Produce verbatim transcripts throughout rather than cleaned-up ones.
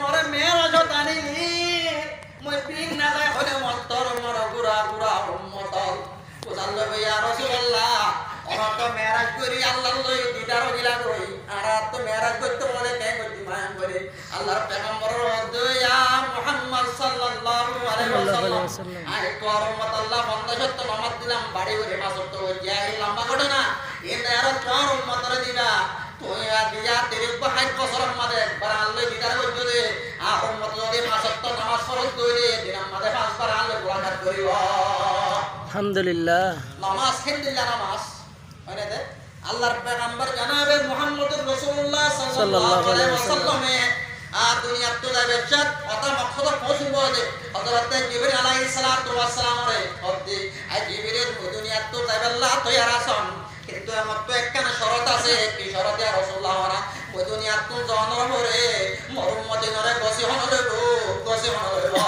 More meérajot anili, mui bín na zai hoile mottor more gura gura ummot ol. Buzar loibo, ya Rosulullah, onor to meéraj gorí Allar loi didar óila goi, añárar to meéraj goitto hoile keén goittí mayan gorí. Allar pegambor hoódde, ya Muhammad sallallahu alaihi wasallam, añí tuáñr ummotolla fonzac otto nomaz dilam, bari gorí fañs otto goijjé, ei lamba góthona, in de aró tuáñr ummotore diba. Tuñí ar diyá tirís ba háit bosóror mazé ekbar añár loi didar goijjó de, añár ummot zodi fañs otto nomaz foródde óile, dinor mazé fañs bar añár loi mulakat goríbo. Alhamdulillah. Nomaz héndilla nomaz. Óile de, Allar pegambor janabe Muhammadur Rosulullah sallallahu alaihi wasallame ar duniyattú zaibar cót hotá moksódot foóñsibo de, Hozrote Jibril alaihissalatu wassalamore hoódde, ai Jibril, mui duniyattú zaibolla toiyar asón. Kintu emottú ekkán córot asé, ki córot ya Rosulullah? Ónora, mui duniyattún zonor fore mor ummotinore gosi hone loibo, gosi hone loibo.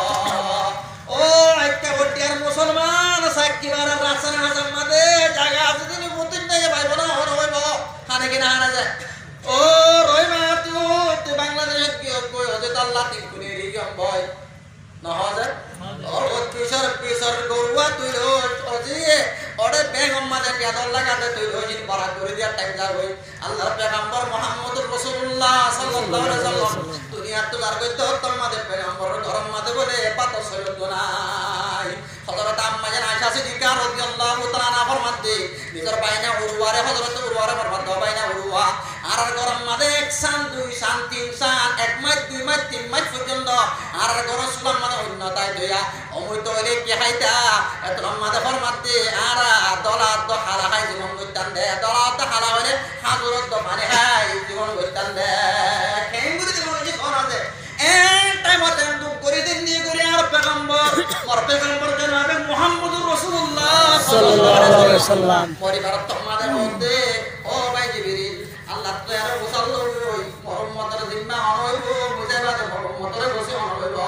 Ó ekka boddiyar musolman, saikki bara rastar hazar mazé zaga asé, dini mutin nai baibo na hone hoibo, hane ki na hane ze. Ó Rohima, tui, tui Bangladecot giyói, goi ode talla tin kuni eri giyói boi. Nohó ze? Ó, ó, fisor, fisor goruwa tui loi, ó ziye, ore bengor mazé piyador lagade tui loi, zin borat gorí diyar thaim zagói. Allar pegambor Muhammadur Rosulullah sallallahu alaihi wasallam duniyattú zar goittó ottór mazé pegambor góror mazé bóle bátor sói loddú nai. Hozrot Amma jan Aisha Siddiqa radiyallahu taala anha formadde, nizor báina Urware, Hozrot Urware formadde, "Ó báina Urwa, añárar góror mazé ek san, dui san, tin san, ek mac, dui mac, tin mac foijjonto añárar góror sular mazé oinno táit óiya. Ó mui toile ki háita? Ettór mazé formadde, añára dola addo hala hái zibon goittám de, dola addo hala óile házur addo faní hái zibon goittám de." Keén gorí zibon goittám de? En thaimot en duk gorí dindi gorí añár pegambor, mor pegambor janabe Muhammadur Rosulullah sallallahu alaihi wasallam moribar ottór mazé hoódde, "Ó bái Jibril, Allattú ere buzar loi, mor ummotore zimma hone óibo, buzaiba de mor ummotore gosi hone óibo."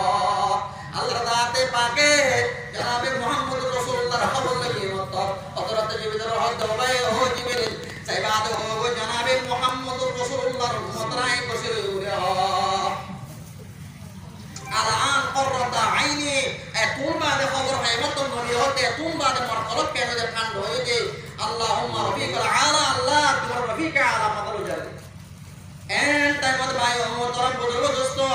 Allar zate pake janabe Muhammadur Rosulullar hóbor loi giyé mottor, Hozrote Jibril hoódde, "Ó bái, ó Jibril, zaiba de hoógo janabe Muhammadur Rosulullar ummotoré añí gosi loi gori hoó." Al-an qarrata aini, etún bade hóbor faibar to mone hoódde, etún bade mor kolb kene de thánda óiye de. Allahumma rafiqal ala, Allah, tuáñr rafiqe ala mazé loi zar de. En thaimot bái, ó muhtaram buzurgo dosto,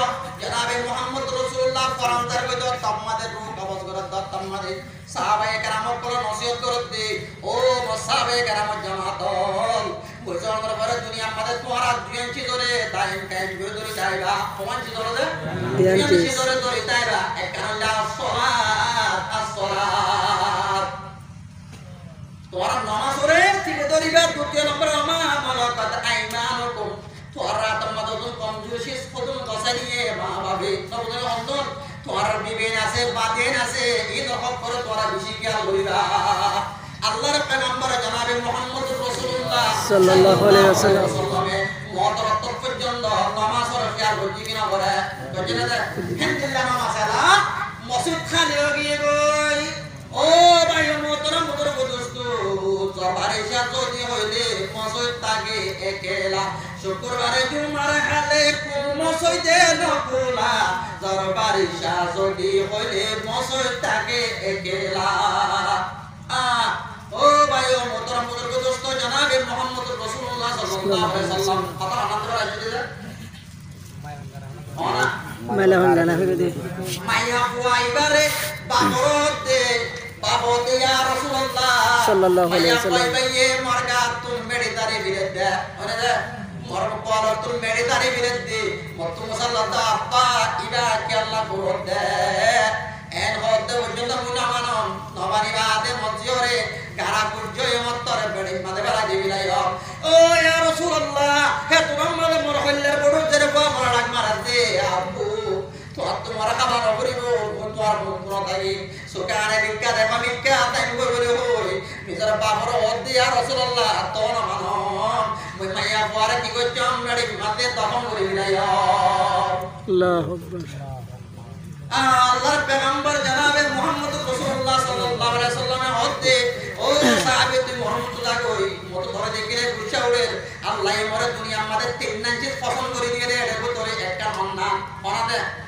janabe Muhammad Rosulullah foran zar goittó ottór mazé, ruh kobos gorer ottór mazé, sahabaye keram ókkole nosiyot goredde, "Ó mor sahabaye keramor jamaat ol, mui zonor fore duniyar mazé tuáñra duiyan cizore daim kaim gorí dóri táiba." Howan cizore de? Duiyan ciz. Duiyan cizore dóri táiba. Ekkán óilde as-solat, as-solat. Tuáñra nomazore thíke dóriba, dutiyo nombor wa ma malakat aymanukum. Tuáñrar átor mazé hodún komzur sis, hodún gosái diye ma bafe. Tuáñrar bibein asé, badiyain asé, inor hók goré tuáñra beci kiyal goriba. Allar pegambor janabe Muhammadur Rosulullah sallallahu alaihi wasallam e moutor ot foijjonto nomazor kiyal goijjé ki no goré? Goijjé né de? Héndilla nomaz ela mosjid háli ói giyé goi. Ó bái, ó muhtaram buzurgo dosto, zor baric zodi óile mosjid táke ekela, cukkurbare jumar hále kuno mosjid no kúla, zor baric zodi óile mosjid táke ekela. Ah, ó bái, ó muhtaram buzurgo dosto, janabe Muhammadur Rosulullah sallallahu alaihi wasallam hotá hotá raikké de. Maiya fua ibáre bafore hoódde, baf hoódde, ya Rosulullah, sallallahu alaihi wasallam, maiya fua ibáye mor gattún meçi tari firedde. Mane de, mor kolottún meçi tari firedde. Mottú musalla de, abba, ibá kiyólla goródde? En hoódde foijjonto mui no manom, no mani bade moziyore gara gujjo e mottore beçir maze felai di bilaiyó. Ó ya Rosulullah, he tuáñr maze mor hoillar boçu zere fua mora dhak marer de, abbu, tuáñttu mor hába no foribo, mui tuáñr bondú no táki. Suke ane mikká dekó mikká, taim goi boli hoi, nizor bafore hoódde, ya Rosulullah, tuáñr no manom, mui maiya fuare ki goijjóm, beçir maze dofon gori bilaiyóm. Allahu Akbar. Allar pegambor janabe Muhammadur Rosulullah sallallahu alaihi wasallam e hoódde, ó sahabi, tui mor muúntu zagói, mor tore dekíle gussá uçér. Allaye more duniyar maze tinnán ciz fosón gori diyé de, ér bútore ekkán honnán, honnán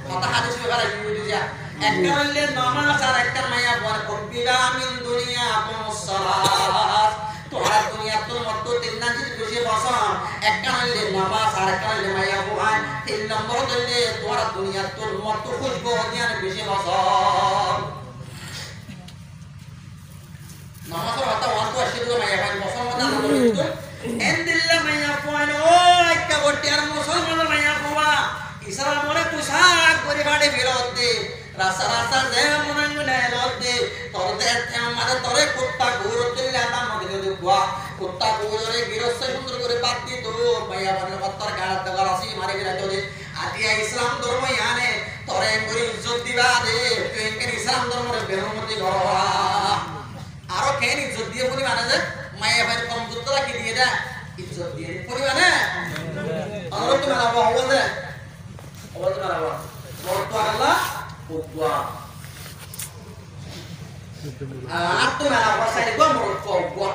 Hotá hádis ói félaiye, buzí za. Ekkán óilde nomás ar ekkán maiyafuain. حببا من دنياكم الثلاث. Tuáñra duniyattú mottú tinnán ziz beci fosón. Ekkán óilde nomás, ar ekkán óilde maiyafuain. Tin lombor óilde tuáñra duniyattú mottú kúcbu diyan beci fosón. Nomásor hotá hoóntu aiccé de maiyafuain, musolman ókkol. Endilla maiyafuain, ó ekka gottí ar musolman maiyafua, Islamoré kusák gorí façi felodde, rasta rasta ze mone hoó elodde, toré de etteham mare toré kutta kukuror dóilla dam mari diyé de uggwá, kutta kukuroré girosté cúndor gorí bát dito, maiyafuain ottór gañçar dóilla rasi mari felaitóu de. Aijja Islam dormo yiáne toré engorí izzot diba de, tui engorí Islam dormoré behurmoti gorós. Aró keén izzot diye fúniba né ze, maiyafuain komzur tola ki diye de, izzot diye de fúniba né? Añára to maiyafuain hoó de, hoó de maiyafuain. Morotfuain ókkol uggwá. Añára to maiyafuain sairgwá, morotfuain uggwá.